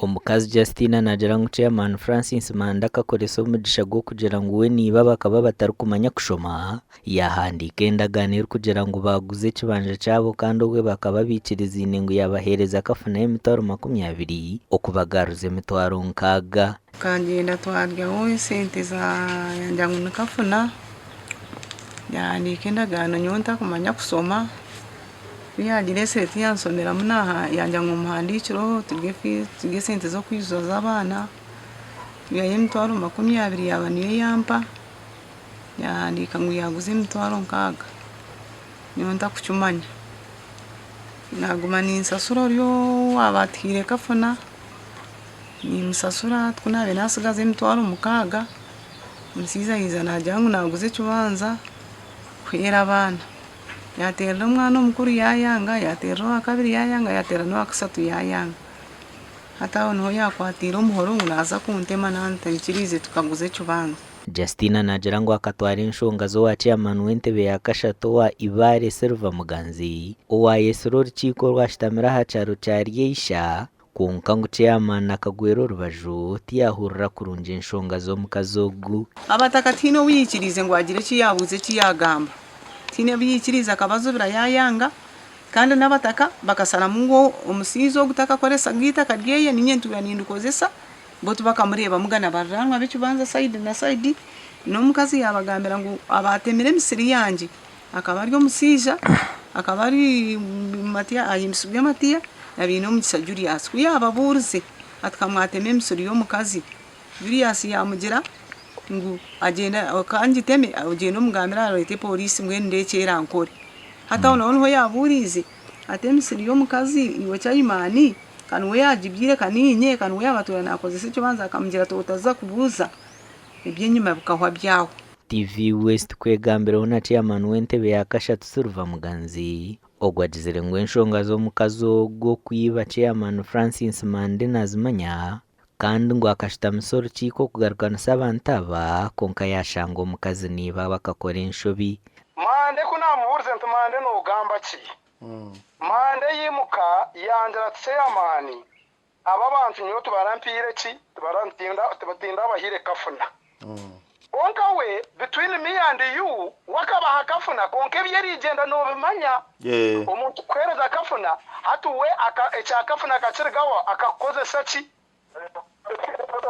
Omukazi Justina naagira ngu Chairman Francis Manda akakoresa omugisha gw'okugira ngu we na iba bakaba batarikumanya kushoma, yaahandiika endagaano erikugira ngu baaguza ekibanja kyabo kandi obwe bakaba baikirizaine ngu yaabaheereza kafunayo emitwaro 20 okubagaruza emitwaro 60. Tukagyenda twaryaho esente za yangira ngu ni kafuna, yahandiika endagaano nyowe ntakumanya kushoma. Ku yaagireetsire tiyanshomeramu yangira ngu muhandiikireho turye fiizi turye esente z'okwijuza z'abaana, twihayo emitwaro 20 yaaba niyo yampa, yaahandiika ngu yaaguza emitwaro 60 nyowe ntakukimanya. Naaguma ninsasura ori owaaba atuhaire kafuna, nimusasura ku naabaire naatsigaza emitwaro 6, omushaija yaija naagira ngu naaguza ekibanza kuheera abaana. Yaateerera omwana omukuru yaayanga, yaateerera owaakabiri yaayanga, yaateerera n'owaakashatu yaayanga. Hati aho niho yaakwatiire omuhoro ngu naaza kuntema naaba ntaikiriize tukaguza ekibanja. Justina naagira ngu akatwara enshonga z'owa Chairman w'entebe ya kashatu owa Ibare Silver Muganzi owaayetsire orukiiko orwashutamire aha kyaro kya Ryeisha kwonka ngu Chairman akagwera orubaju tiyaahurira kurungi enshonga z'omukazi ogu. Abataka tihaine ou yaikiriize ngu agire eki yaabuuza eki yaagamba. Tihaine obu yaikiriize akabazibira yaayanga kandi n'abataka bakasharamu ngu omushaija ogu takakoresaga eitaka ryeye niinye ntuura nindikozesa bo tibakamureebamuga na bariraanwa b'ekibanja sayidi na sayidi. N'omukazi yaabagambira ngu abaatemire emisiri yangye akaba ari omushaija akaba ari Ahimbisibwe Matiya na Bainomugisha Julius. Ku yaababuurize ati ka mwatema emisiri y'omukazi? Julius yaamugira ngu agyende ka ngiteme ogyende omugambire areete pooriisi mbwenu ndeebe eki erankore. Hati aho naho niho yaabuuriize ati emisiri y'omukazi iwe chaimani ka niwe yaagibyaire ka niinye ka niwe yaabatuura naakozesa ekibanja akamugira ati otaza kubuuza eby'enyima bikahwa byahwa. TV West kwegambireho na Chairman w'entebe ya kashatu Silver Muganzi, ogwo agizire ngu enshonga z'omukazi ogwo okwiba Chairman Francis Mande nazimanya kandi ngu akashutamisa orukiiko okugarukanisa abantu aba kwonka yashanga omukazi n'iba bakakora enshobi. Mande ku naamubuurize nti Mande noogamba ki? Mande yaimuka yangira ati Chairman, Aba bantu nyowe tibarampiire ki, tindabahaire kafuna. Kwonka we, between me and you, we akabaha kafuna kwonka eby'erigyenda noobimanya. Omuntu kukuheereza kafuna, hati we ekya kafuna akakirigaho akakukozesa ki?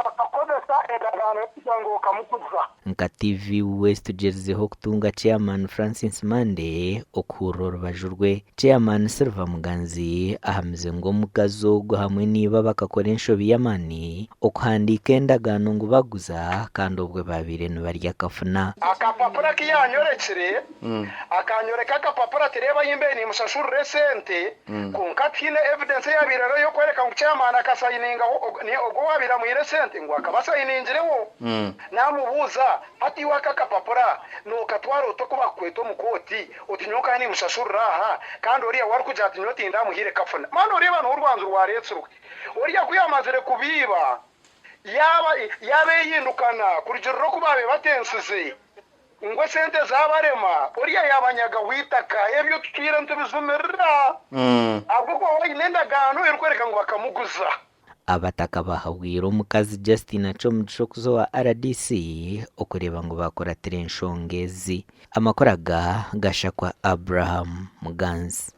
Akakukozesa endagaano y'okugira ngu okamuguza. Nka TV West tugyerizeho kutunga Chairman Francis Mande okuhurira orubaju rwe. Chairman Silver Muganzi ahamize ngu omukazi ogu hamwe na iba bakakora enshobi y'amaani okuhandiika endagaano ngu baguza kandi obwe baabaire nibarya akafuna. Akapapura aku yaanyorekire, akanyoreka akapapura ati reeba ahi mbaire nimushashurira esente, kwonka tihaine evidence eyaabaire eriho ey'okworeka ngu chairman akasayiningaho, ogwo owaabaire amuhaire esente ngu akaba asayiningireho. Naamubuuza, Hati iwe aka akapapura nookatwara ota oku baakukweta omu kooti oti nyowe nkaba nimushashurira aha kandi oriya we arikugira ati nyowe tindamuhaire kafuna? Mani oreeba niho orwanju rwareetsirwe. Oriya ku yaamazire kubiiba, yaaba yaaba eyindukana kurugiirira oku baabaire batensize ngu esente zaabarema, oriya yaabanyagaho eitaka. Ebyo tutwire nitubijumirira ahabw'okuba we aine endagaano erikworeka ngu bakamuguza. Abataka bahabwire omukazi Justina Kyomugisha okuza owa rdc okureeba ngu bakuratira enshonga ezi. Amakuru aga gashakwa Abraham Muganzi.